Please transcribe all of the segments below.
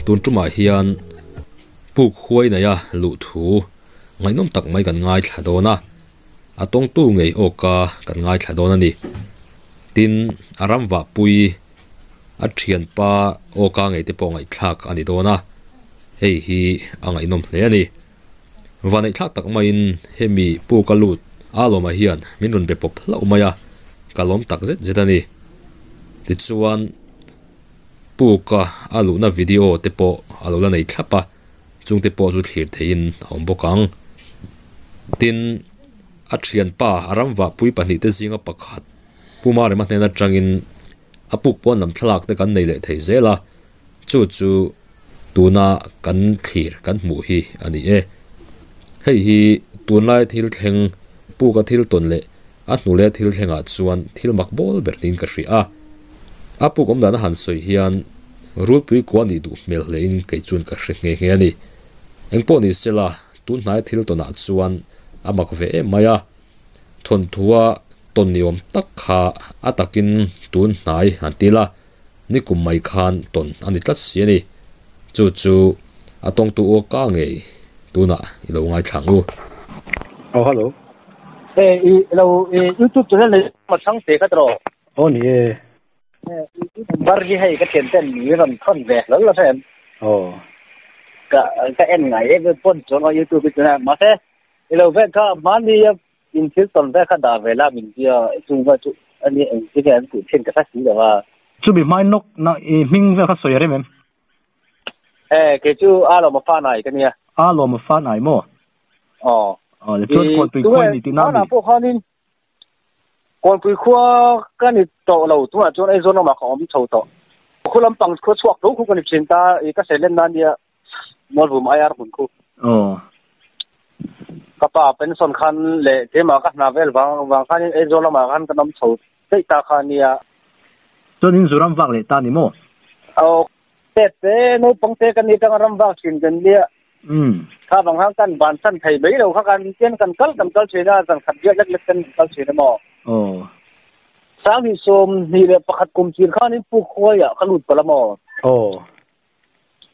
Tun tumah hian puk huai neia luh thu ngaihnawm tak mai kan ngaithla dawn a, a tawngtu ngei awka kan ngaithla dawn a ni. Tin, a ram vahpui a thianpa awka ngei te pawh ngaihthlak a ni dawn a, hei hi a ngaihnawm hle a ni. Vaneihthlak tak maiin hemi puk a lut a lawmah hian min rawn be pawp hlauh mai a, ka lawm tak zet zet a ni. Tichuan. Puk-a a luhna video te pawh a lo la nei thlap a, chung te pawh chu thlir theihin a awm bawk ang. Tin, a thianpa a ramvahpui pahnih te zinga pakhat Pu Marema hnen atangin a puk pawn lam thlalak te kan nei leh thei zel a, chu chu tuna kan thlir kan hmuh hi a ni e. Hei hi tunlai thil thleng puk-a thil tawn leh A hnuleh thil thlengah chuan thil mak bawl ber niin ka hria a. A puk awm dan a han sawi hian Rulpui kua nih duh hmel hlein kei chuan ka hre nghe nghe a ni. Engpawh ni sela, tun hnai thil tawnah chuan a mak ve em mai a. Thawnthua tawn ni awm tak kha a takin tun hnai han ti la, nikum mai khan tawn a ni tlat si a ni. Chu chu a tawngtu aw ka ngei tunah i lo ngaithla ang u. Aw hello. E i lo i youtube channel nei ma chhang te kha tro. Aw ni e. E i number hi hei ka thian ten mi rawn thawn ve hlol lo hre em. Aw. Ka ka en ngai e pon chuan aw youtube hi chuan mahse i lo vel kha hmani a In thil tawn ve kha dah ve la min tia chung va chu ani eng chi nge an tih thin ka hre si lo a. Chumi hmai nawk na i hming vel kha sawi a rem em? E kei chu a lawm a fan ai ka nia. A lawm a fan ai maw? Aw. Aw le chuan Kawnpui khua i ni tihna a mi? Tunah pawh khanin Kawnpui khua ka ni tawh lo tunah chuan Aizawl lamah ka awm chho tawh. Khu lampang khua chhuak tho khu ka ni thin ta i ka seilen na nia. Mualvum IR hmun khu. Aw. Ka pa pension khan leh keimah ka hna vel vang vang khanin Aizawl lamah khan kan awm chho daih ta kha nia. Chuan in zu ram vak leh ta ni maw? Aw. Tet te naupang te kan nih atanga ram vak thin kan nia. Umm. Kha vang khan kan bansan thei mai lo kha kan tian kan kal kan kal thin a, zan khat biak lek lek ten kan kal thin a maw? Aw. 2021 kum tir khanin Puk Huaiah ka lut palh a maw? Aw.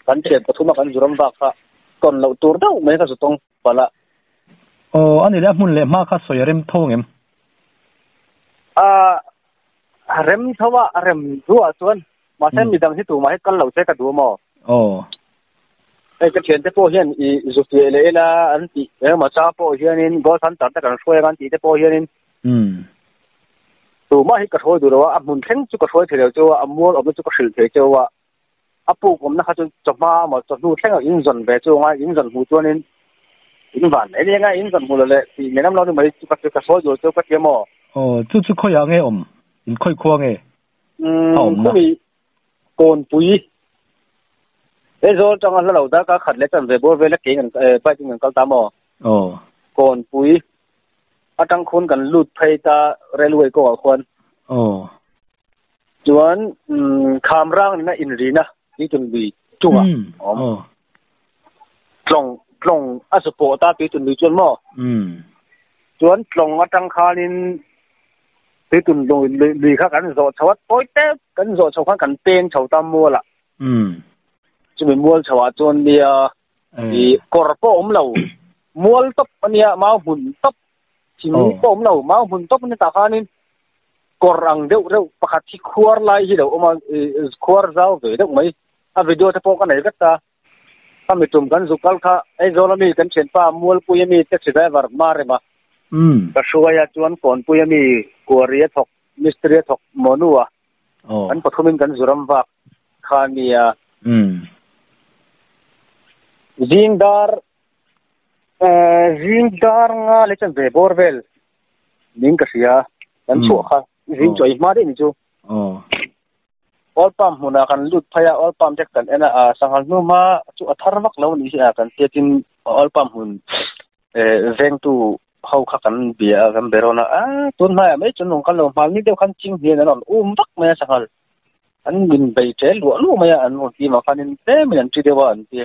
Kan thian pathum a kan zu ram vak kha tawn loh tur deuh mai ka zu tawng palh a. Aw, a ni leh a hmun leh hma kha sawi a rem tho ngem? A rem tho a, a rem duah chuan mahse midang hi tumah hi kal lo se ka duh maw? Aw. Hei ka thiante pawh hian i zu fiah leh ila an tih engemaw chang pawh hianin gold hunter te kan hruai ang an tih te pawh hianin tumah hi ka hruai duh lo a, a hmun thleng chu ka hruai thei lo cheu a, a mual awmna chu ka hrilh thei cheu a. A puk awmna kha chu chawhma emaw chawhnu thleng ah in zawn ve chu anga in zawn hmuh chuanin in van mai nia in zawn hmuh lo leh tih men am lo ni mai chu ka ka sawi duh chu ka ti emaw. Aw chu chu khawiah nge awm? In khawi khua nge a awmna? Khumi Kawnpui Aizawl atanga hla lo darkar khat leh chanve bawr vel a ke in kan bike in kan kal ta maw? Aw. Kawnpui atang khuan kan lut phei ta railway kawngah khuan. Aw. Chuan Khamrang nena inrina Tuitun lui chungah a awm. Tlawng tlawng a zu pawh ta Tuitun lui chuan maw? Chuan tlawng atang khanin Tuitun lui kha kan zawh chho a, tawi tep kan zawh chho khan kan peng chho ta mualah. Chumi mual chhoah chuan nia i kawr pawh awm lo, mual tawp a nia, mau hmun tawp, thing pawh awm lo, mau hmun tawp a ni tah khanin Kawr ang deuh reuh pakhat hi khuar lai hi lo awm a, khuar zau ve deuh mai. A video te pawh ka nei vek ta. Ka mitum kan zuk kal kha Aizawl ami kan thianpa Mualpui ami taxi driver Marema ka hruai a, chuan Kawnpui ami Kuari a thawk, mistiri a thawk Monu a, kan pathumin kan zu ram vak kha a nia. Zing dar zing dar nga leh chuan ve bawr vel Ning ka hria, kan chhuah kha zing chu a i hma daih ni chu. Oil palm hmunah kan lut phei a, oil palm te kan en a, sanghal hnu hma chu a thar vak lo a nih hi a, kan tiatin oil palm hmun vengtu ho kha kan bia a, kan be rawn a, a tun hnaiah mai chuan rawn kal lo, hmalni deuh khan ching hian an rawn um vak mai a sanghal, an min bei ṭel luah luah mai a, an rawn ti mah khanin tlemin an ṭi deuh a an ti.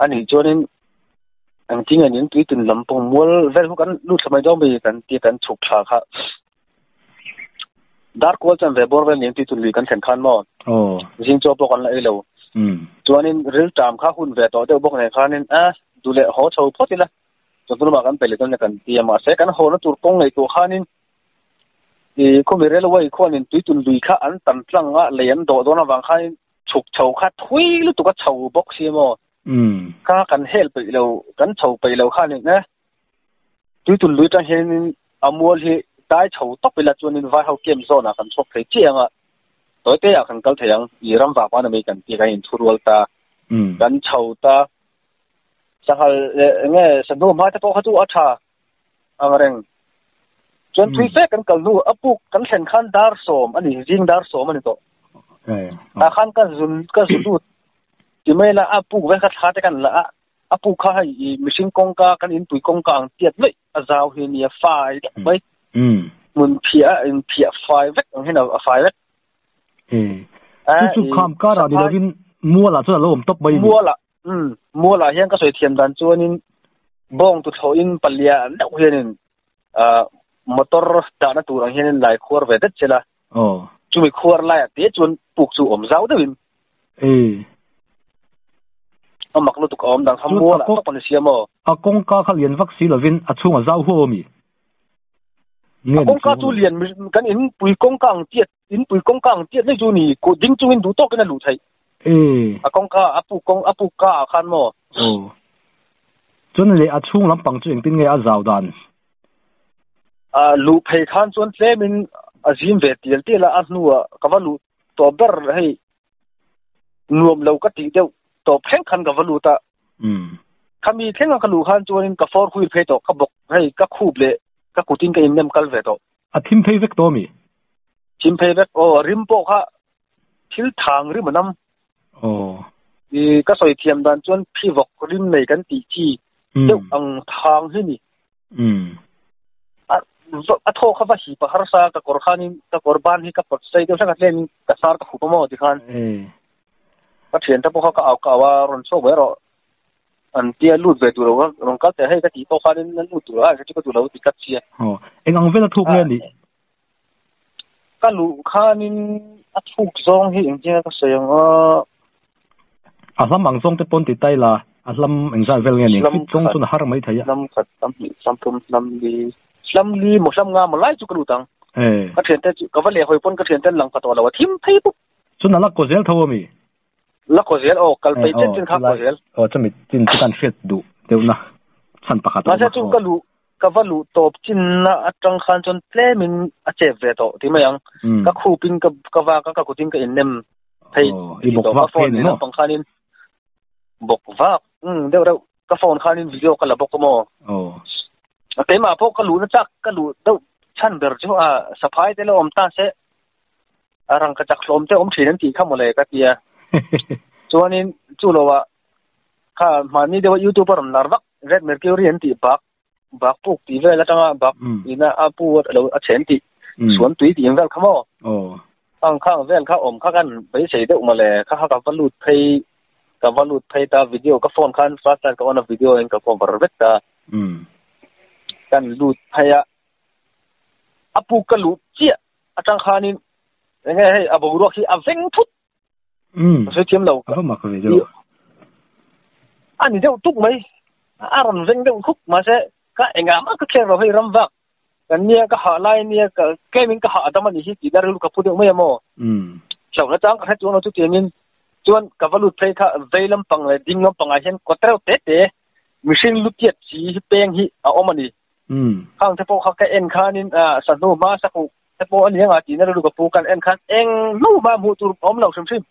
A nih chuanin Engtin nge nin tui tun lam pawng mual vel hu kan lut thla mai dawn mai kan tia kan chhuk thla kha dar kual chuan ve bawr vel nen tui tun lui kan thlen khan maw zing chaw pawh kan la ei lo Chuanin ril ṭam kha hun ve tawh deuh bawk nen khanin a duh leh haw chho phawt ila chawhnu lamah kan pe leh dawn nia kan ti a. Mahse kan hawna tur kawng ngaihtuah khanin i khawmi railway khuanin tuitun lui kha an tan tlang a, lei an dawh dawn avang khanin chhuk chho kha thui lutuk a chho bawk si maw? Kha kan hel peih lo, kan chho peih lo khanin e tuitun lui tang hianin a mual hi dai chho tawp ila chuanin vai ho camp zone ah kan chhuak thei chiah ang a, tawi te ah kan kal thei ang, i ram vak mana mai kan ti kan inthurual ta, kan chho ta, sanghal leh enge sahnu hma te pawh kha chu a tha ang reng. Chuan thui fe kan kal hnu a puk kan thlen khan dar sawm a ni, zing dar sawm a ni tawh. Tah khan ka zun ka zu lut ti mai la a puk vel kha thla te kan la a, a puk kha hei i mihring kawngka kan inpui kawngka ang tiat luih a zau hi nia fai deuh mai. Hmun phiah a in phiah fai vek ang hian a fai vek. Chu chu kham karah ni lovin mualah chuan a lo awm tawp mai a ni. Mualah Umm, mualah hian ka sawi thiam dan chuanin bawng tuthlawhin palia deuh hianin ah motor dahna tur ang hianin lai khuar ve det sela. Aw. Chumi khuar laiah te chuan puk chu awm zau deuhin. Ee. A mak lutuk a awm dang kha mualah tawp a ni sia maw? A kawngka kha lian vak si lovin a chhungah zau huau a mi? A kawngka chu lian kan inpui kawngka ang tiat Inpui kawngka ang chiat mai chu ni, kut ding chungin duh tawkin a luh theih. Ee. A kawngka, a puk kawng, a puk ka ah khan maw? Aw. Chuan leh a chhung lampang chu engtin nge a zau dan? A luh phei khan chuan tlemin a zim ve tial tial a, a hnuah ka va luh tawp ber hei nuam lo ka tih deuh tawp thleng khan ka va lut a. Umm. Khami thlenga ka luh khan chuanin ka four wheel phei tawh, ka bawk hei ka khup leh ka kutin ka innem kal ve tawh. A thim phei vek tawh mi? Thim phei vek aw, rim pawh kha thil thang rim a nam. Aw. I ka sawi thiam dan chuan phivawk rim nei kan tih chi deuh ang thang hi ni. Umm. A a thaw kha va hip a harsa ka kawr khanin ka kawr ban hi ka pawt sei deuh hlek a tlemin ka sar ka hup a maw tikhan. Ka thiante pawh kha ka au ka au a rawn chhuak ve rawh. An tia lut ve duh lo a, rawn kal teh hei ka tih pawh khanin an lut duh lo a, ka chu ka duh lo ti tlat sia. Aw, eng ang vel a thuk nge a nih? Ka luh khanin a thuk zawng hi engtin nge ka sawi ang a. A hlam ang zawng te pawn ti tai la, a hlam engzat vel nge a nih? Fit zawng chuan a har mai thei a. Hlam khat, hlam hnih, hlam thum, hlam li, hlam li maw hlam nga maw lai chu ka lut ang. Ka thiante chu, ka va lehhawi pawn ka thiante an lang pha tawh lo a, thim phei bawk. Chuan a la kaw zel tho a mi? La kaw zel aw, kal phei chen chen kha kaw zel. Aw, chumi chin chu kan hriat duh deuhna chhan pakhat a awm a. Mahse chu ka luh, ka va luh tawp chinna atang khan chuan tlemin a chep ve tawh ti mai ang. Ka khupin ka ka vak a, ka kutin ka innem phei ti tawh. Ka phone leh lampang khanin bawk vak, umm deuh reuh. Ka phone khanin video ka la bawk a maw. Aw. Keimah pawh ka luhna chak, ka luh deuh chhan ber chu a saphai te la awm ta se. A rangka chak hlawm te awm thin an tih kha mawle ka ti a. Chuanin chu loah kha hmanni deuha youtuber rawn lar vak Red Mercury an tih bak bak puk tih vel atanga bak ina a pu a lo a chhen tih suan tui tih ang vel kha maw. Ang khang vel kha awm kha kan beisei deuh mawle kha kha ka va lut phei ka va lut phei ta video ka phone khan flashlight ka on a video in ka cover vek ta. Kan lut phei a a puk ka luh chiah Atang khanin enge hei a boruak hi a veng thut. Umm. Ka sawi thiam lo. A va mak ve deuh. A ni deuh tuk mai. A rawn veng deuh khuk mahse ka engah mah ka kher lo hei ram vak kan nia ka hah lai ania ka tlemin ka hah adam a nih hi tih na rilru ka phu deuh mai a maw. Umm. Hlauhna chang ka hre chuang lo chutiangin chuan ka va lut phei kha vei lampang leh ding lampangah hian kawt reuh te te mihring lutiat chi hi peng hi a awm a ni. Khang te pawh kha ka en khanin sahnu hma sakuh te pawh a ni anga tihna rilru ka pu kan en khan eng hnu hma hmuh tur a awm lo hrim hrim.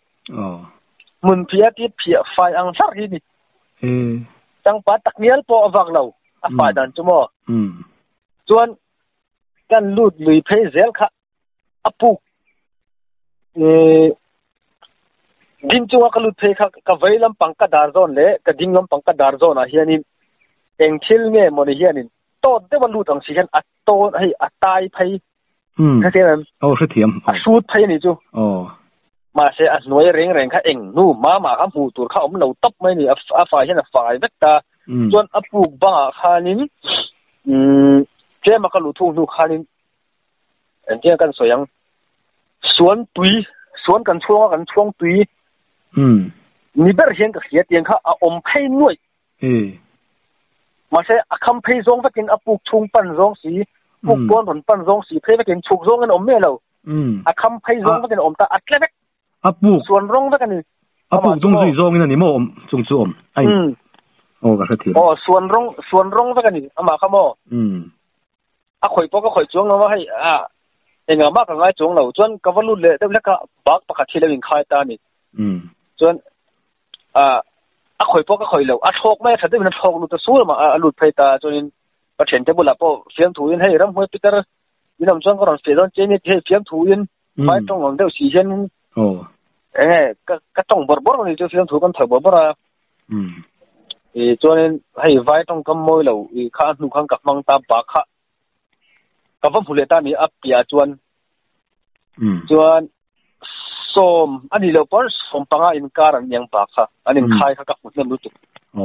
Hmun phiah ti phiah fai ang hlar hi ni. Changpat tak ngial pawh a vak lo a fai dan chu maw. Chuan kan lut lui phei zel kha a puk ding chunga ka lut phei kha ka vei lampang ka dar zawn leh ka ding lampang ka dar zawnah hianin eng thil nge mawni hianin tawt deuha lut ang si hian a tawn hei a tai phei hrethiam em? Aw hrethiam. A hrut phei a nih chu. Aw. Mahse a hnuai reng reng kha eng hnu mah mah kha hmuh tur kha awm lo tawp mai a ni a fai hian a fai vek ta. Chuan a puk bangah khanin tlema ka luh thung hnu khanin Engtin kan sawi ang? Suan tui, suan kan chhuang a, kan chhuang tui. Umm. Ni ber hian ka hria tiang kha a awm phei nuaih. Mahse a kham phei zawng vekin a puk chhung pan zawng si, puk pawn rawn pan zawng si phei vekin chhuk zawngin a awm miah lo. A kham phei zawng vekin a awm ta, a tle vek. A puk. Suan rawng vek a ni. A puk chung zui zawngin a ni maw awm chung chu awm a in. Aw ka hrethiam. Aw suan rawng suan rawng vek a ni amah kha maw. A khawih pawh ka khawih chuang lo a hei a engah mah ka ngai chuang lo chuan ka va lut leh deuh hlek a bag pakhat hi lo inkhai ta a ni. Chuan a a khawih pawh ka khawih lo a thlawk mai a tha deuhin a thlawk lut a sur a a lut phei ta chuanin ka thiante bulah pawh fiamthuin hei ramhnuai pitar in awm chuan ka rawn fiah dawn che nia ti hei fiamthuin Vai tawng ang deuh si hian enge ka ka tawng bawrh bawrh ani chu fiamthu kan thawi bawrh bawrh a. I chuanin hei vai tawng kam mawi lo i kha a hnu khan ka hmang ta bak kha ka va hmu leh ta ni a piah chuan chuan sawm a nih loh pawn sawm panga inkar an niang bak kha an inkhai kha ka hmu hnem lutuk.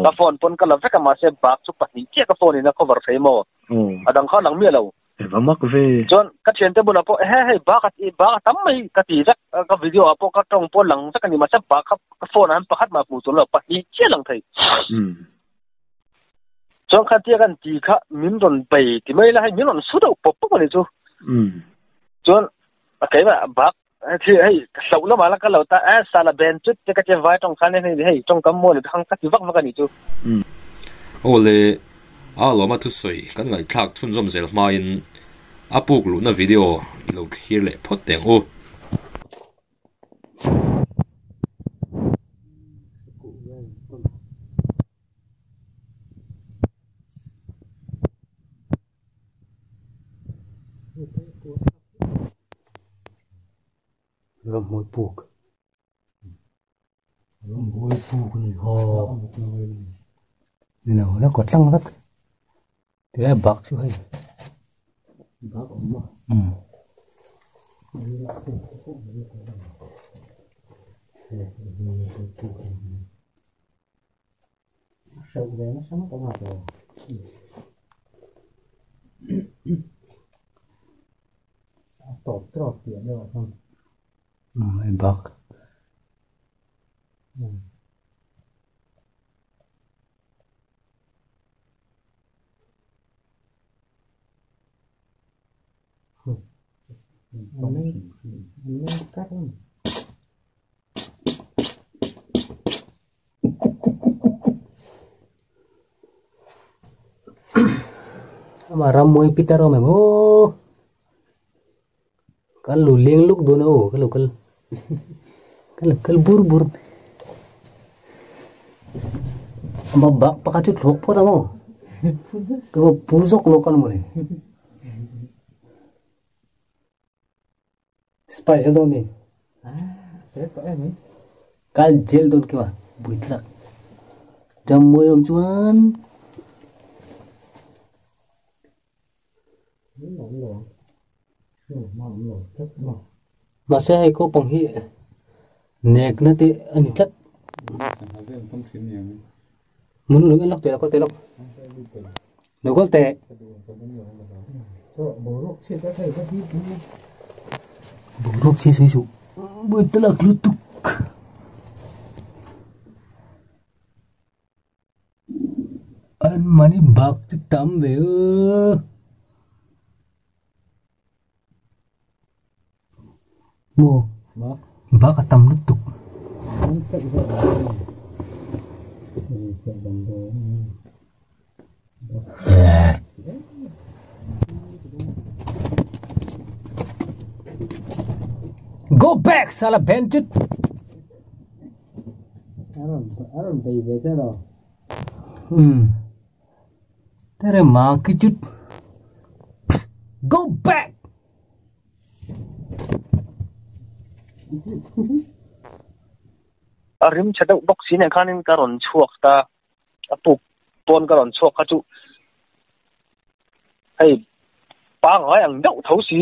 Ka phone pawn ka la vek a mahse bak chu pahnih chiah ka phone in a cover thei maw a dang kha a lang miah lo. Va mak ve. Chuan ka thiante bulah pawh he hei bak a bak a tam mai ka ti vek ka video ah pawh ka tawng pawh lang vek a ni mahse bak kha ka phone ah hian pakhat mah hmuh tur lo pahnih chiah lang thei. Chuan kha tia kan ti kha min rawn bei ti mai la hei min rawn su deuh pawp pawp a ni chu. Chuan a keimah bak hei hei hloh lamah la ka lo ta a sala ben chut te ka tia vai tawng khan hei hei tawngkam maw le hang ka ti vak vak a ni chu. Aw le, a lawma thusawi kan ngaihthlak chhunzawm zel hmain a puk luhna video i lo thlir leh phawt teh ang u. Ramhmuai puk Ramhmuai puk a ni haw ni lo la kawt tlang vek tilai bak chu hei bak awm maw umm Hei bak Ama rammuai pitar awm em aw kan lo leng luk dawn a aw ka lo kal ka lo kal bur bur ama bak pakhat chu thlawk phawt ang aw ka va pur zawk lawk a ni mawle Spice dawn mi. Kal jail dawn kiwa bui tlak. Dam mawi awm chuan. Mahse hei kopang hi nek na te a ni tlat. Mun lung en lawk teh lo kal teh lawk. Lo kal teh. Boruak chhiat sawi suh. Buai talak lutuk. An mahni bak chu tam ve aw. Maw bak a tam lutuk. Go back sala bandit. Tere ma ki chut. Go back. A rim chhe deuh bawk si nen khanin ka rawn chhuak ta a puk pawn ka rawn chhuak kha chu hei pangngai ang deuh tho si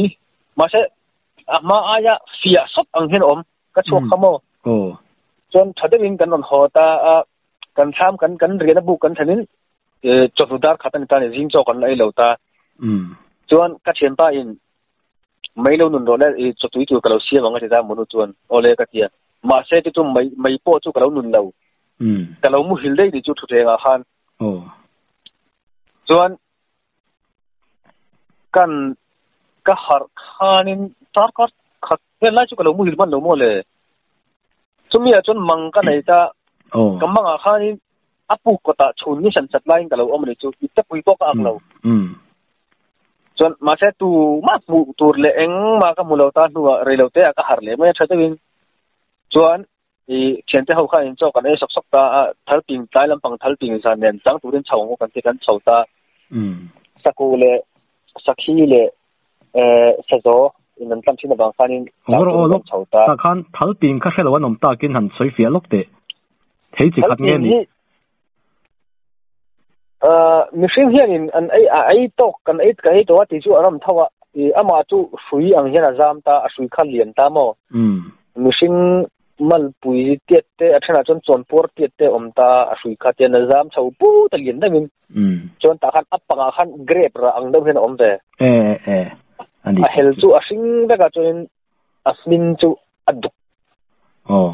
mahse a hma aia fiah sawt ang hian a awm ka chhuak kha maw chuan tha deuhin kan rawn haw ta a kan thlam kan kan riahna buk kan thlenin chawhnu dar khat a ni ta ni zing chaw kan la ei lo ta chuan ka thianpa in mai lo nun rawh le i chawtui tur ka lo siam ang a ti ta munu chuan awle ka ti a. Ma se chu mai mai po chu ka lo nun lo. Ka lo mu hil dei ni chu thu thenga khan. Chuan kan ka har khanin tar kar khat vel lai chu ka lo mu hil man lo mo le. Chumi ah chuan mang ka nei ta. Ka mangah khanin a puk kawtah chhun ni san sat laiin ka lo awm a ni chu. Ipte pui pawh ka ak lo. Chuan mahse tu mah hmuh tur leh engmah ka hmu lo ta hnuah reilote ah ka harh leh mai a tha deuhin. Chuan i thiante ho khan in chaw kan ei sawk sawk ta a, thalping tlai lampang thalping zan nen chang turin chho ang u kan ti kan chho ta. Saku leh sakhi leh sazaw in an tlam thin avang khanin chang turin kan chho ta. Tah khan thalping kha hrelo an awm takin han sawi fiah lawk teh. Thei chi khat nge ni? Mihring hianin an ei a ei tawk kan ei kan ei tawh a tih chu a ram tho a, i amah chu hrui ang hian a zam ta, a hrui kha lian ta maw? Mihring malpui tiat te a thenah chuan chawnpuar tiat te a awm ta, a hrui kha tian a zam chho put a lian deuhin. Chuan tah khan a pangah khan grape rah ang deuh hian a awm ve. A hel chu a hring vek a chuanin a hmin chu a duk. Aw.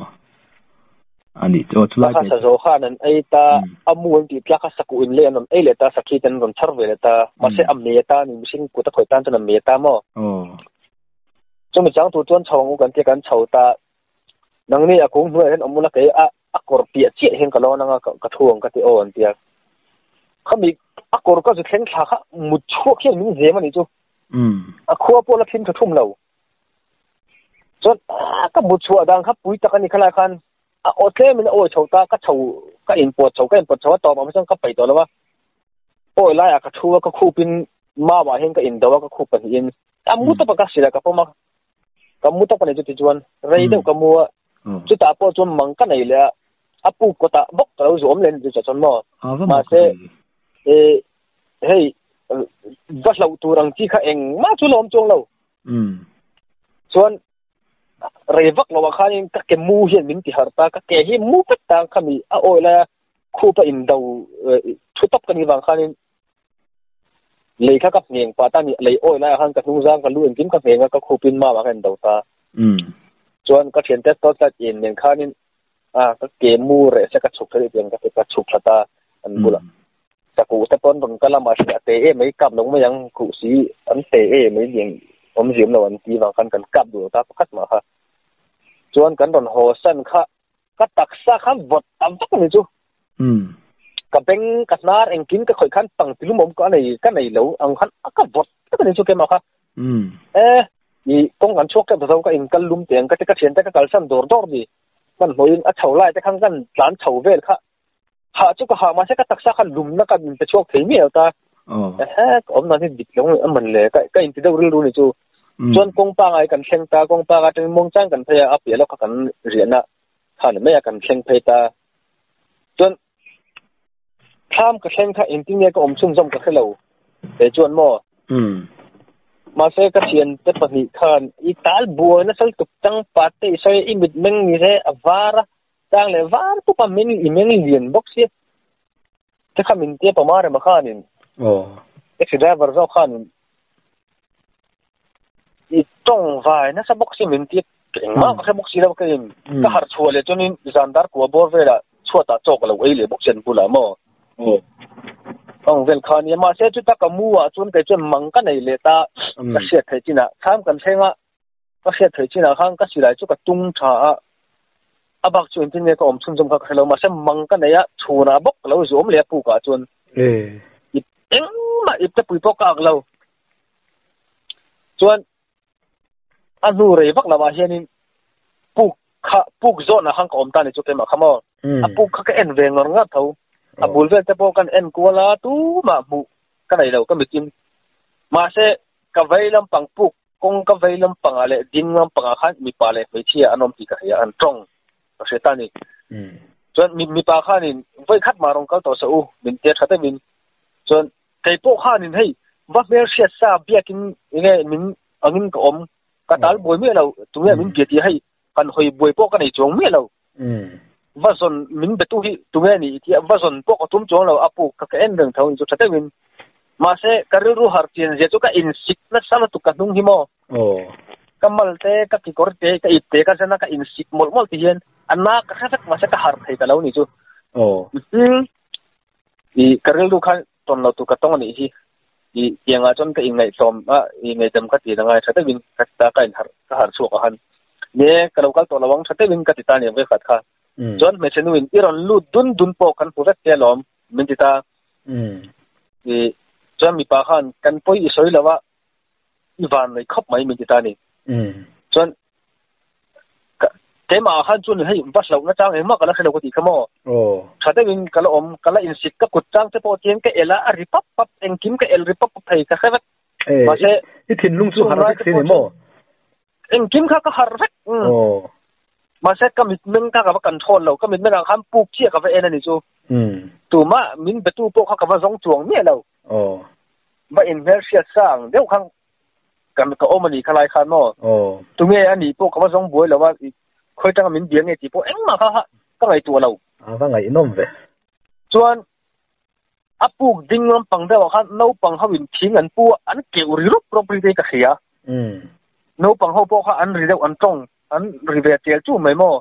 A nih chu, chulai te. Sa zo khan an ei ta, a mu an tih tlak a sakuh in lei an rawn ei leh ta, sakhi te an rawn chhar ve leh ta. Mahse a me ta ni, mihring kut a khawi tan chuan a me ta maw? Aw. Chumi chang tur chuan chho ang u kan tia kan chho ta. Nangni a kung hnuaiah hian awm ula kei a a kawr piah chiah hian ka lo an anga ka thu ang ka ti aw an tia. Khami a kawr ka zu thleng thla kha mut chhuak hian min zem a nih chu. A khua pawh la thim tha thum lo. Chuan ka mut chhuah dan kha pui tak a ni khalai khan a aw tlem in a awi chho ta ka chho ka in pawt chho ka in pawt chho a tawp ang chuan ka peih tawh lo a awi lai ah ka thu a ka khup in mau ah hian ka in do a ka khup pahnih in a mu tawp a ka hrilh a ka pawm a ka mu tawp a ni chu tichuan rei deuh ka mu a chutah pawh chuan mang ka nei leh a a puk kawtah bawk ka lo zu awm leh a ni chu chuan maw mahse e hei va hlauh tur ang chi kha engmah chu la awm chuang lo. Chuan rei vak lo ah khanin ka ke mu hian min ti harh ta, ka ke hi mu vek ta khami a awi laia khup a indo thu tawp ka nih vang khanin lei kha ka ngheng pah ta ni, lei awi laiah khan ka hnungzang ka lu engkim ka ngheng a, ka khupin mam ah ka indo ta. Chuan ka thiante torchlight en nen khanin a ka ke mu reh se ka chhuk thla deuh tiang ka chhuk thla ta an bulah. Sakuh te pawn rawn kal a mahse a te em mai kap lo mai ang khuh si an te em mai lian awmzia awm lo an ti vang khan kan kap duh lo ta pakhat mah kha. Chuan kan rawn haw san kha ka taksa kha vawt ta vak a ni chu. Ka beng ka hnar engkim ka khawih khan pang tilum awm ka nei ka nei lo ang khan a ka vawt tak a ni chu keimah kha. E i kawng kan chhuak teuh ta zo ka in kal lum teh ang ka ti ka thiante ka kalsan dawr dawr ni. Hmanhmawhin a chho lai te khan kan tlan chho vel kha Ha chu ka ha mahse ka taksa kha lumna ka min pe chhuak thei miah lo ta. Ehe ka awm dan hi dik lo a man le ka ka inti deuh rilru ni chu. Chuan kawng pangai kan thleng ta kawng panga atangin muangchang kan phei a a piah lawk kha kan riahna kha ni mai a kan thleng phei ta. Chuan thlam ka thleng kha engtin nge ka awm chhunzawm ka hre lo he chuan maw. Mahse ka thiante pahnih khan i tal buai nasa lutuk chang pat te i sawi i mitmeng ni se a var a. Tang leh var tupa meng i meng lian bawk sia. Te kha min tia pama rema khanin. Aw. Taxi driver zawk khanin i tawng vai nasa bawk sia min tia engmah ka hre bawk si lo ka in ka harh chhuah leh chuanin zan dar kua bawr velah chhuatah chaw ka lo ei leh bawk sia an bulah maw. Aw. Ang vel kha nia mahse chuta ka mu ah chuan kei chuan mang ka nei leh ta ka hriat theih chinah thlam kan thleng a. Ka hriat theih chinah khan ka silai chu ka tung tha a, a bak chu engtin nge ka awm chhunzawm kha ka hre lo, mahse mang ka nei a, chhunah bawk ka lo zu awm leh a pukah chuan ip engmah ip te pui pawh ka ak lo. Chuan a hnu rei vak lamah hianin puk kha puk zawnah khan ka awm ta ni chu keimah kha maw, a puk kha ka en ve ngawr ngawr tho, a bul vel te pawh kan en kual a, tumah hmuh ka nei lo ka mitin, mahse ka vei lampang puk Kawng ka vei lampangah leh ding lampangah khan mipa leh hmeichhia an awm tih ka hria, an tawng ka hria ta a ni. Chuan mipa khanin vawi khat mah rawn kal tawh seh u, min tia tha deuhin. Chuan kei pawh khanin hei va hmel hriat sa biakin enge min angin ka awm, ka tal buai miah lo, tunge min bia tih hei kan hawi buai pawh ka nei chuang miah lo. Va zawn min betu hi tunge ni tia va zawn pawh ka tum chuang lo, a puk kha ka en reng tho ni chu tha deuhin. Mahse ka rilru harh chian zia chu ka insik nasa lutuk ka hnung hi maw. Ka mal te ka kekawr te ka ip te ka zana ka in sik mawlh mawlh ti hian a na ka hre vek mahse ka harh thei ta lo ni chu. Aw. I ka rilru khan tawn lo tur ka tawng a nih hi. I tiangah chuan ka inngaihtlawm a, i ngaihdam ka ti la ngai tha deuhin ka ti ta ka inharh ka harh chhuak a han. Ni e, ka lo kal tawh lo ang tha deuhin ka ti ta ni ang vekhat kha. Chuan hmeichhe nuin i rawn lut dun dun pawh kan hmu vek che alawm min ti ta. I chuan mipa khan kan pawi i sawi lo a, i van nei khawp mai min ti ta a ni. Chuan ka keimah ah khan chuan hei va hlauh na chang engmah ka la hre lo ka tih kha maw. Tha deuhin ka la awm, ka la insik ka kut chang te pawh tiang ka el a, a ri pap pap, engkim ka el ri pap pap thei ka hre vek. Mahse i thinlung chu harh vek si ni maw? Engkim kha ka harh vek. Mahse ka mitmeng kha ka va control lo, ka mitmeng ah khan puk chiah ka va en a ni chu. Tumah min betu pawh kha ka va zawng chuang miah lo. Va inhmelhriat sa ang deuh khan kan ka awm a nih kha lai khan maw? Tunge a nih pawh ka va zawng buai lo a, khawi tanga min bia nge tih pawh engmah kha ka ngaihtuah lo. A va ngaihnawm ve. Chuan a puk ding lampang deuhah khan naupang ho in thing an pu a, an keuh ri rawp rawp ri te ka hria. Naupang ho pawh kha an ri deuh an tawng an ri ve tel chu mai maw?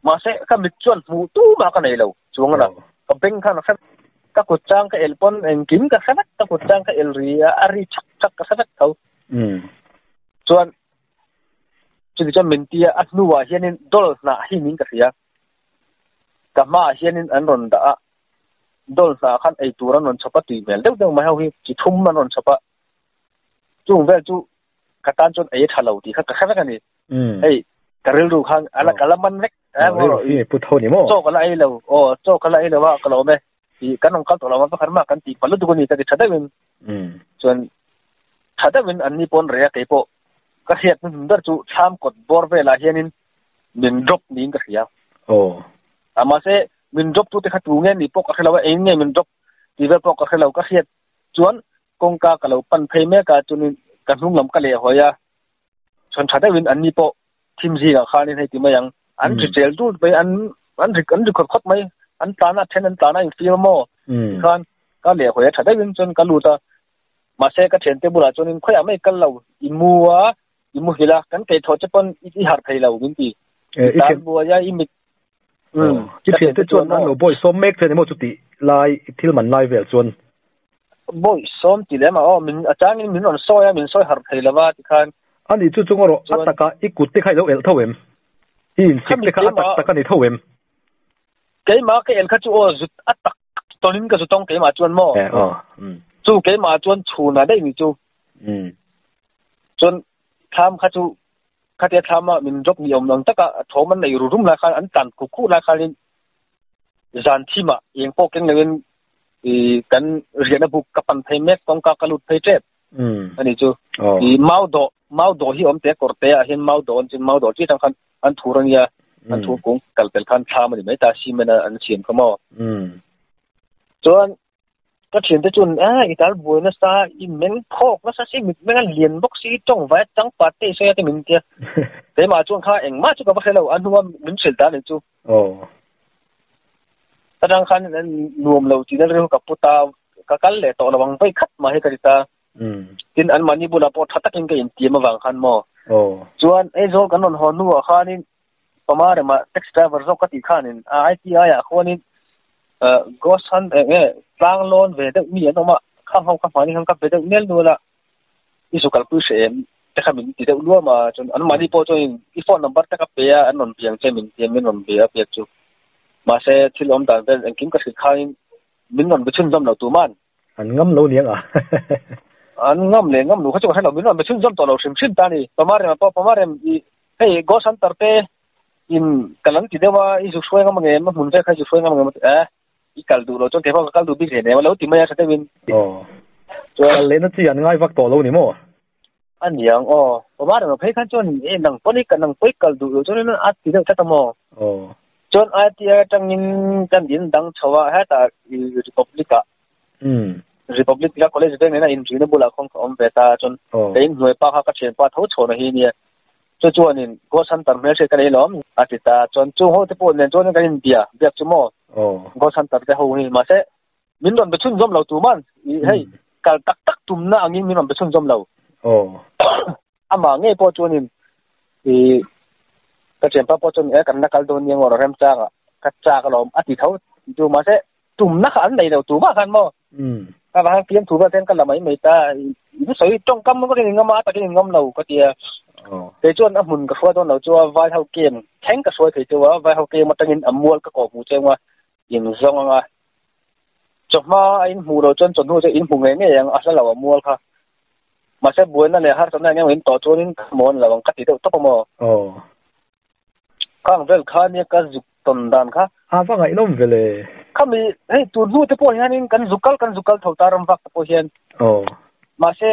Mahse ka mit chuan hmuh tumah ka nei lo chuang a na. Ka beng khan a hre vek. Ka kut chang ka el pawn engkim ka hre vek. Ka kut chang ka el ri a, a ri chak chak ka hre vek tho. Chuan chuti chuan min ti a, a hnuah hianin dawl hnah hi min ka hria. Ka hmaah hianin an rawn dah a, dawl hnah khan ei tur an rawn chhawp a, tui hmel deuh deuh mai ho hi chi thum an rawn chhawp a. Chung vel chu ka tan chuan ei a tha lo tih kha ka hre vek a ni. Hei ka rilru khan a la ka la man vek. Chaw ka la ei lo, aw chaw ka la ei lo a ka lo awm e. Tih kan rawn kal tawh lo a pakhat mah kan tih palh lutuk a ni ka ti tha deuhin. Chuan tha deuhin an ni pawn rei a kei pawh ka hriat hnuhnun ber chu thlam kawt bawr velah hianin min drop niin ka hria. Aw. A mahse min drop tute kha tu nge nih pawh ka hre lo a, eng nge min drop tih vel pawh ka hre lo. Ka hriat chuan kawngka ka lo pan phei mek a, chuanin ka hnung lam ka leh hawi a, chhawn tha deuhin an ni pawh thim zingah khanin hei ti mai ang, an ri tel dut mai, an an ri an ri khawt khawt mai, an tlan a, then an tlan a infim a maw? Tikhan ka leh hawi a tha deuhin chuan ka lut a, mahse ka thiante bulah chuanin khawiah mai kal lo, i mu a, i muhil a, kan keithawh che pawn i harh thei lo min ti. I tan buai a, i mit I thiante chuan an lo bawi sawm mek che ni maw chuti lai thil man lai vel chuan? Bawi sawm ti lem a aw, min a changin min rawn sawi a, min sawi harh thei lova tikhan. Ani chu chung erawh a taka i kut te kha i lo elh tho em? I insik te kha a tak tak a ni tho em? Keimah ka elh kha chu aw zut a tak tawnin ka zu tawng keimah chuan maw? Chu keimah chuan chhunah daih ni chu. Chuan thlam kha chu khatia thlama min drop ni awm ang taka thawm an nei ru rum lai khan an tlan kuk kuk lai khanin zan thimah eng pawh keng loin i kan riahna buk ka pan phei mek kawngka ka lut phei tep ani chu i mau dawh mau dawh hi awm te kawr te ah hian mau dawh an chin mau dawh chi tang khan an thur ania an thur kung kal pel khan thlam ani mai ta cement an siam kha maw chuan Ka thiante chuan a i tal buai nasa, i meng phawk nasa si, mit meng a lian bawk si, i tawng vai a chang pat te i sawi a te min tia. Keimah chuan kha engmah chu ka va hre lo, a hnunga min hrilh ta a nih chu. Ka tang khan nuam lo tihna rilru ka pu ta, ka kal leh tawh lo ang vawi khat mah hi ka ti ta. Tin anmahni bulah pawh tha takin ka intiam avang khan maw. Chuan Aizawl kan rawn haw hnuah khanin Pama rema taxi driver zawk ka tih khanin a ITI ah khuanin ghost hunt eng nge tlang lawn ve deuh mi an awm a, khang ho kha hmani khan ka be deuh nel nual a, i zu kalpui hreh em te kha min ti deuh luam a, chuan an mahni pawh chuanin i phone number te ka pe a an rawn biang che min ti a min rawn be a pek chu. Mahse thil awm dan vel engkim ka hrilh khanin min rawn be chhunzawm lo tuman. An ngam lo niang a. An ngam leh ngam lo kha chu ka hre lo, min rawn be chhunzawm tawh lo hrim hrim ta a ni. Pama rem pawh pama rem i hei ghost hunter te in kal an ti deuh a, i zu hruai ngam angem, a hmun vek kha i zu hruai ngam angem a ti a, i kal duh lo chuan kei pawh ka kal duh bik hle nem a lo ti mai a tha deuhin. Aw. Chuan kal lehna chi an ngai vak tawh lo ni maw? A niang aw. Pama rem phei khan chuan e nang pawn i nang pawh i kal duh lo chuan a ti deuh tlat a maw? Aw. Chuan ITI atangin kan in dang chho a, hetah Republic ah Republic ila college veng nena inrina bulah khawn ka awm ve ta chuan ka inhnuai pa kha ka thianpa tho chhawna hi nia chu chuanin ghost hunter hmelhriat ka nei lawm a ti ta chuan chung ho te pawh nen chuan kan inbia biak chu maw ghost hunter te ho hi mahse min rawn be chhunzawm lo tuman hei kal tak tak tumna angin min rawn be chhunzawm lo. Ama nge pawh chuanin i ka thianpa pawh chuan e kan la kal dawn nia ngaw remchanga ka chak alawm a ti tho chu mahse tumna kha an nei lo tumah khan maw ka vang fiam thu vel ten ka la mai mai ta i sawi tawngkam vakin in ngam a takin in ngam lo ka tia kei chuan a hmun ka hruai dawn lo chu a vai ho kem thleng ka hruai thei chu a vai ho kem atangin a mual ka kawh hmu cheu a in zawng anga chawhma a in hmuh loh chuan chawhnu chu in hmu ngei ngei ang a hla lo a mual kha mahse buaina leh harsatna eng emaw in tawh chuanin ka mawn lo ang ka ti deuh tawp a maw khang vel kha nia ka zuk tawn dan kha a va ngaihnawm ve le khami hei tun hnu te pawh hianin kan zuk kal kan zuk kal tho ta ram vak te pawh hian mahse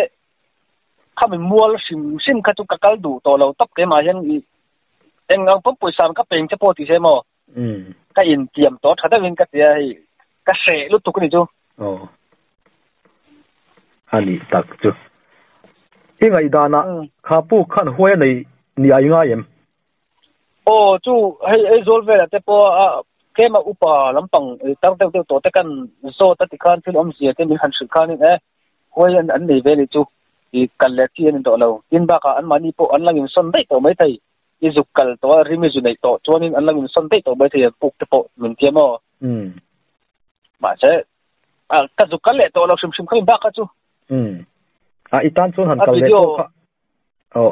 khami mual hrim hrim kha chu ka kal duh tawh lo tawp keimah hian eng ang pawn pawisa ka peng che pawh ti se maw ka intiam tawh tha deuhin ka tia hei ka hreh lutuk a ni chu. Aw. A nih tak chu. I ngaihdanah kha puk khan huai a nei ni a i ngai em? Aw chu hei Aizawl velah te pawh a tlema upa lampang tar deuh deuh tawh te kan zawt a tikhan thil awmzia te min han hrilh khanin e huai an nei ve ni chu i kal leh chi a ni tawh lo. Tin bakah anmahni pawh an lang insawn daih tawh maithei. I zuk kal tawh a, rim i zu neih tawh chuanin an lo insawn daih tawh maithei an puk te pawh min tia maw? Mahse, ka zuk kal leh tawh lo hrim hrim kha min bak kha chu. A, i tan chuan han kal leh pawh kha aw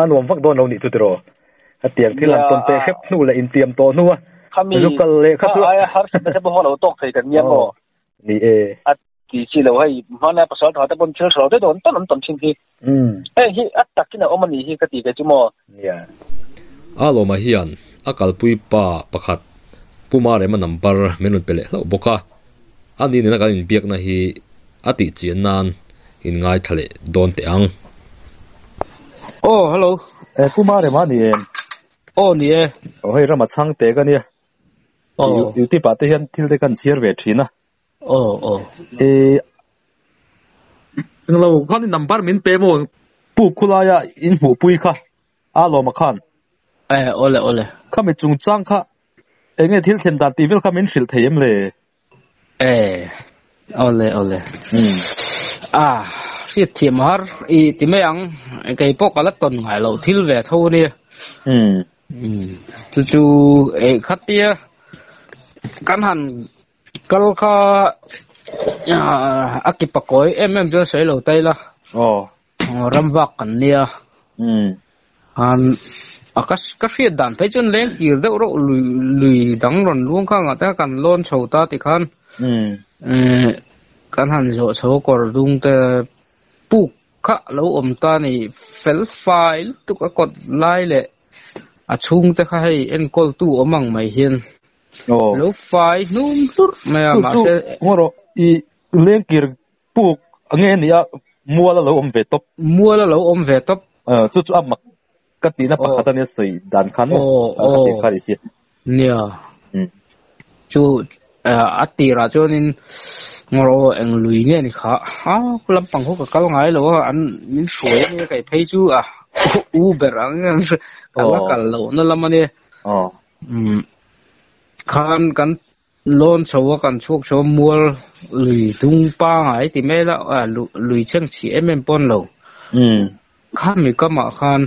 a nuam vak dawn lo nih chu tiraw? Hetiang thil han tawn teh hrep hnu leh intiam tawh hnu a zuk kal leh kha chu. Kha aia harsatna te pawh lo tawk thei kan nia maw? Ni e. A ti chi lo hei hmanlai pasal tha te pawn thil hre lo te dawn tawn an tawn thin hi. Heng hi a takin a awm a nih hi ka ti ve chu maw. Nia. A lawmah hian a kalpui pa pakhat Pu Marema number min rawn pe leh hlauh bawk a, a ni nena kan inbiakna hi a tih chian nan in ngaithla leh dawn teh ang. Aw hello. E Pu Marema a ni em? Aw ni e. Aw hei rama chhang teh ka nia. Aw. Youtube ah te hian thil te kan chhiar ve thin a. Aw aw. E englo khan i number min pe maw puk khulaia in hmuhpui kha a lawma khan. E awle awle. Khami chungchang kha enge thil thlen dan tih vel kha min hrilh thei em le? E awle awle. A hriat thiam har i ti mai ang kei pawh ka la tawn ngai loh thil ve tho a nia. Chu chu eh khatia kan han Kal kha a ki pakawi em em chuan sawi lo ta ila. Aw. Ram vak kan nia. Han a ka ka hriat dan phei chuan leng kir deuh reuh lui lui dang rawn luang kha ngah te kha kan lawn chho ta ti khan kan han zawh chho kawr dung te puk kha lo awm ta ni fel fai lutuk a kawt lai leh a chhung te kha hei enkawl tu awm ang mai hian Lo fai hnum hlurh mai a, mahse. Chu chu rawh i lengkir puk nge ni a mual a lo awm ve tawp. Mual a lo awm ve tawp. Chu chu a mak ka tihna pakhat a nia sawi dan khan maw ka tih kha ni si. Nia. Chu a tirah chuanin ngaw eng lui nge ni kha a lampang ho ka kal ngai lo a an min hruai a nia kei phei chu a u ber ang ka la kal lohna lam a nia. Umm khan kan lawn chho a kan chhuak chho a mual lui dung pangai ti mai la ah lui chheng chhi em em pawn lo kha mi kamah khan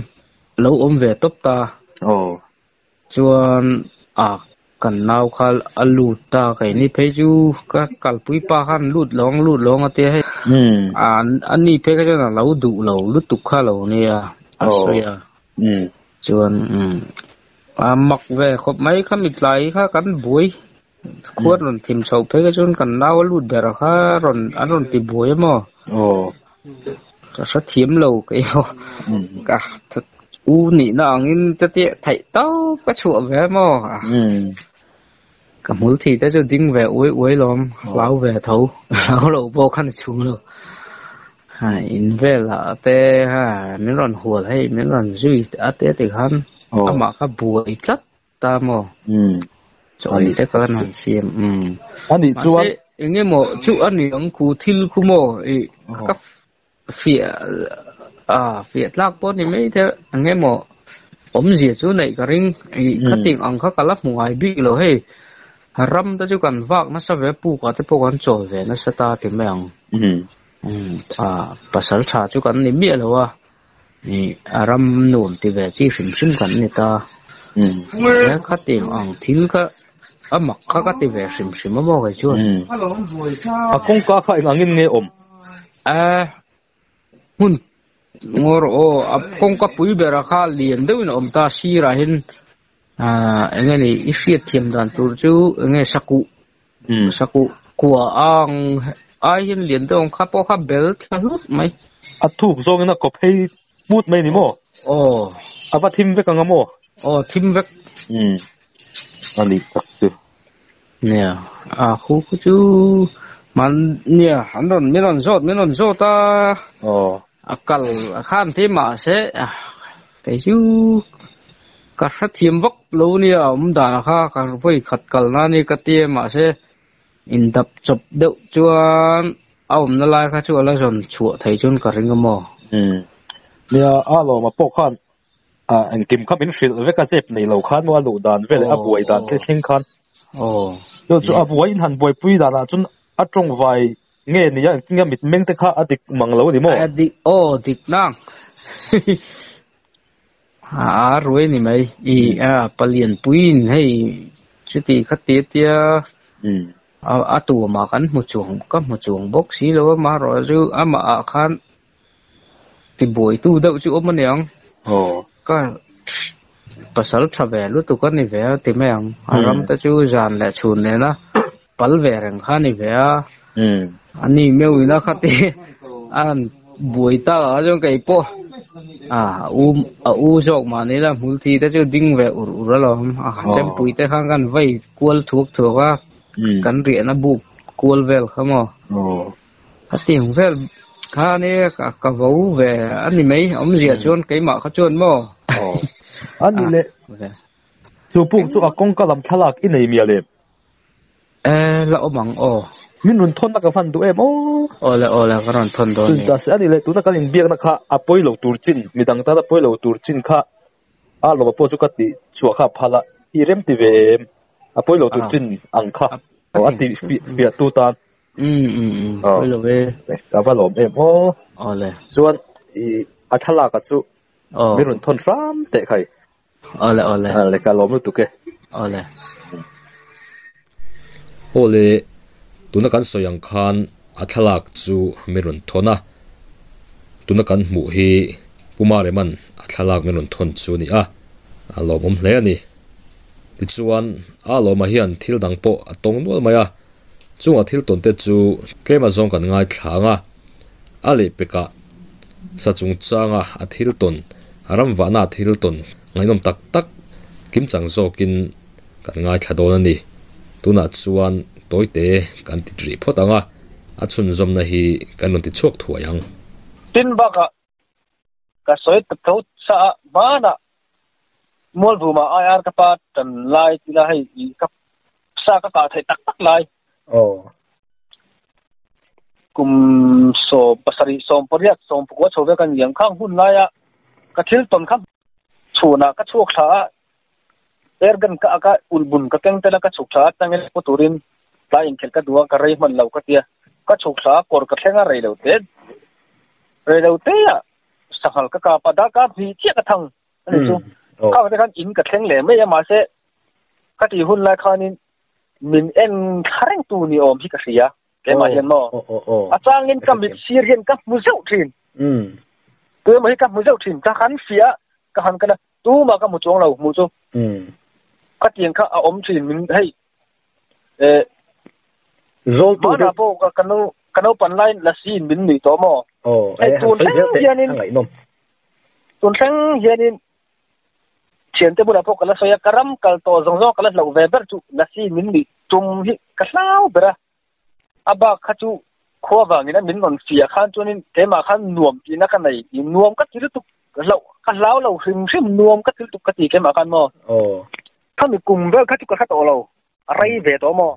lo awm ve tawp ta chuan ah kan nau kha a lut ta keini phei chu ka kalpui pa khan lut lawng lut lawng a tia hei a ni phei kha chuan a lo duh lo lutuk kha lo nia a sawi a. Chuan a mak ve khawp mai kha mi tlai kha kan buai khuat rawn thim chhoh phei kha chuan kan nau a lut ber kha rawn an rawn ti buai a maw ka hre thiam lo kei pawh ka u nihna angin te tih theih tawp ka chhuah ve a maw ka hmul thih te chu ding ve uai uai lawm hlau ve tho hlau lo pawh khan a chhung lo ha in velah te ha min rawn hual hei min rawn zui a te ti khan amah kha buai tlat ta maw chawi te kha kan han siam ani chuan engemaw chu ani ang khu thil khu maw i ka fiah a fiah tlak pawh ni mai te engemaw awmzia chu neih ka ring i khating ang kha ka la hmu ngai bik lo hei ram te chu kan vak nasa ve puk ah te pawh kan chawl ve nasa ta ti mai ang a pasal tha chu kan ni miah lo a. I aram nuam ti ve chi hrim hrim kan ni ta. Kha tiang ang thil kha amak kha ka ti ve hrim hrim a maw kei chuan. A kawngka kha eng angin nge awm? A hmun ngawr aw a kawngka pui bera kha lian deuhin a awm ta sirah hian eng nge ni i hriat thiam dan tur chu eng nge sakuh sakuh kua ang ai hian lian deuh ang kha pawh kha bel thla hlut mai. A thuk zawngin a kawp hei put mai ni maw? Aw. A va thim vek anga maw? Aw thim vek. Ani tak chu. Nia a khu khu chu man nia an rawn min rawn zawt min rawn zawt a. Aw. A kal a khan te ma se kei chu ka hre thiam vak lo nia awm dan kha ka vawi khat kal na ni ka tia ma se in dap chawp deuh chuan a awm na lai kha chu ala zawn chhuah thei chuan ka ring a maw. Nia a lawm a pawh khan a engkim kha min hrilh vek a zep nei lo khan maw a luh dan vel a buai dan te thleng khan. Aw. Chu chu a buai in han buaipui danah chuan a tawng vai nge nia engtin nge mit meng te kha a dik mang lo ni maw? A dik aw dik nang. A ruai ni mai i a palian puiin hei chuti kha ti tia a tuamah kan hmu chuang ka hmu chuang bawk si lo a marawh chu amah ah khan ti buai tu deuh chu awm aniang. Aw. Ka pasal tha ve lutuk a ni ve a ti mai ang. A ram te chu zan leh chhun nena pal ve reng kha ni ve a. Ani meuhin a kha ti an buai ta a chuan kei pawh a u a u zawk mahni la hmul thi te chu ding ve ur ur alawm. A chempui te khan kan vei kual thuak thuak a. Kan riahna buk kual vel kha maw. Aw. A tiang vel kha ni ka vo ve ani mai awmzia chuan keimah kha chuan maw. Aw. Ani le chu puk chu a kawngka lam thlalak i nei mial em? La awm ang aw. Min rawn thawn na ka van duh em aw. Aw le aw le ka rawn thawn dawn ni. Chun ta se ani le tuna kan inbiakna kha a pawi lo tur chin midang tan a pawi lo tur chin kha a lawm a pawh chu ka tih chhuah kha a phal a i rem ti ve em a pawi lo tur chin ang kha aw a ti fiah tu tan. Pawi lo ve. Ka va lawm em aw. Aw le. Chuan i a thlalak a chu min rawn thawn hram teh khai. Aw le aw le. Le ka lawm lutuk e. Aw le. Aw le tuna kan sawi ang khan a thlalak chu min rawn thawn a. Tuna kan hmuh hi Puma Reman a thlalak min rawn thawn chu a ni a. A lawmawm hle a ni. Tichuan a lawmah hian thil dang pawh a tawng nual mai a. Chunga thil tawn te chu tlem azawng kan ngaithla ang a. A lehpekah sa chungchanga a thil tawn, a ram vahna a thil tawn ngaihnawm tak tak kimchang zawkin kan ngaithla dawn a ni. Tunah chuan tawite kan ti rih phawt ang a, a chhunzawmna hi kan rawn ti chhuak thuai ang. Tin bakah ka sawi ta tho sa a, hmanah Mualvuma IR ka pa tan lai tila hei i ka sa ka kah theih tak tak lai. Aw. Kum 70, 80, 90 chho ve kan liam khang hun laia ka thil tawn kha chhunah ka chhuak thla a, airgun ka ak a, ulhbun ka keng tel a, ka chhuk thla a, changel pu turin tlai inkhelh ka duh a, ka rei hman lo ka tia, ka chhuk thla a, kawr ka thleng a, rei lo te, rei lo te ah sanghal ka kap a, darkar hnih chiah ka thang a ni chu. Khang te khan in ka thleng leh mai a, mahse ka tih hun lai khanin min en thla reng tu ni awm hi ka hria keimah hian maw. A changin ka mit sir hian ka hmu zeuh thin. Tu emaw hi ka hmu zeuh thin, ka han fiah a, ka han kal a, tumah ka hmu chuang lo hmuh chu. Ka tiang kha a awm thin min hei Zawltu te. Hmanah pawh ka nu ka naupan lai lasi in min nuih tawh maw. Hei tun thleng hianin tun thleng hianin thiante bulah pawh ka la sawi a, ka ram kal tawh zawng zawng ka la hlauh ve ber chu lasi min nuih tum hi ka hlau ber a. A bak kha chu khua vangin a min rawn fiah khan chuanin keimah khan nuam tihna ka nei, nuam ka ti lutuk hlauh ka hlau lo hrim hrim nuam ka ti lutuk ka ti keimah khan maw. Khami kum vel kha chu ka hre tawh lo, a rei ve tawh maw.